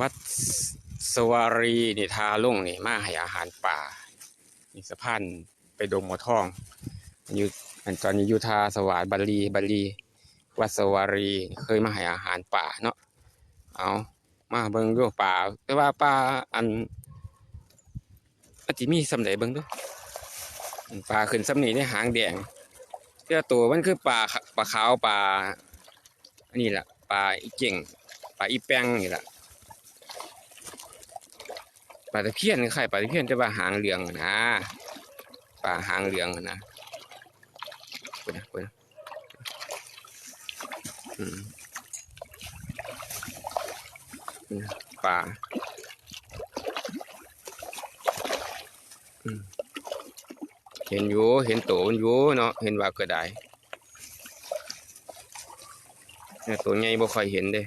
ວັດສະຫວາຣີນີ້ ທ່າລົງນີ້ ມາໃຫ້ອາຫານປາ. ນີ້ສະພານໄປດົງໝໍທອງ ຢູ່ ອັນຕອນນີ້ຢູ່ທ່າສະຫວາດ ບາລີ ບາລີ ວັດສະຫວາຣີ ເຄີຍມາໃຫ້ອາຫານປາເນາະ. ເອົາ ມາເບິ່ງດູປາ ແຕ່ວ່າປາ ອັນ ມັນຊິມີສ່ຳໃດເບິ່ງດູ. ປາຂຶ້ນສ່ຳນີ້ເດ້ ຫາງແດງ ແຕ່ໂຕມັນຄືປາ ປາຂາວ ປາ ອັນນີ້ລະ ປາອີ່ເຈັ້ງ ປາອີ່ແປ້ງນີ້ລະ ປາຕະພຽນ ຄ້າຍໆປາຕະພຽນ ແຕ່ວ່າຫາງເຫຼືອງຫັ້ນນາ ປາຫາງເຫຼືອງຫັ້ນນາ. ພຸ້ນນະ ພຸ້ນນະ ອືມ ພຸ້ນນະ ປາ ອືມ ເຫັນຢູ່ ເຫັນໂຕມັນຢູ່ເນາະ ເຫັນວ່າກະດາຍ ແຕ່ໂຕໃຫຍ່ບໍ່ຄ່ອຍເຫັນເດ້.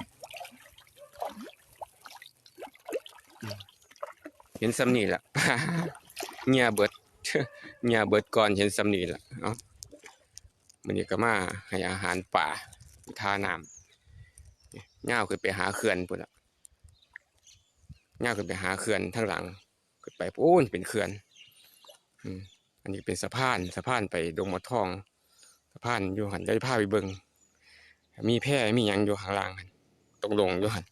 ເຫັນສ່ຳນີ້ລະ ເຫຍື່ອເບິດ ເຫຍື່ອເບິດກ່ອນ ເຫັນສ່ຳນີ້ລະ. ເອົາ ມື້ນີ້ກະມາໃຫ້ອາຫານປາ ທ່ານ້ຳ ຍາວຂຶ້ນໄປຫາເຂື່ອນພຸ້ນລະ ຍາວຂຶ້ນໄປຫາເຂື່ອນທາງຫຼັງ ຂຶ້ນໄປພຸ້ນເປັນເຂື່ອນ. ອືມ ອັນນີ້ເປັນສະພານ ສະພານໄປດົງໝໍທອງ ສະພານຢູ່ຫັ້ນ ດຽວຈະພາໄປເບິ່ງ ມີແພມີຫຍັງຢູ່ຂ້າງລ່າງຫັ້ນ ຕົງລົງຢູ່ຫັ້ນ.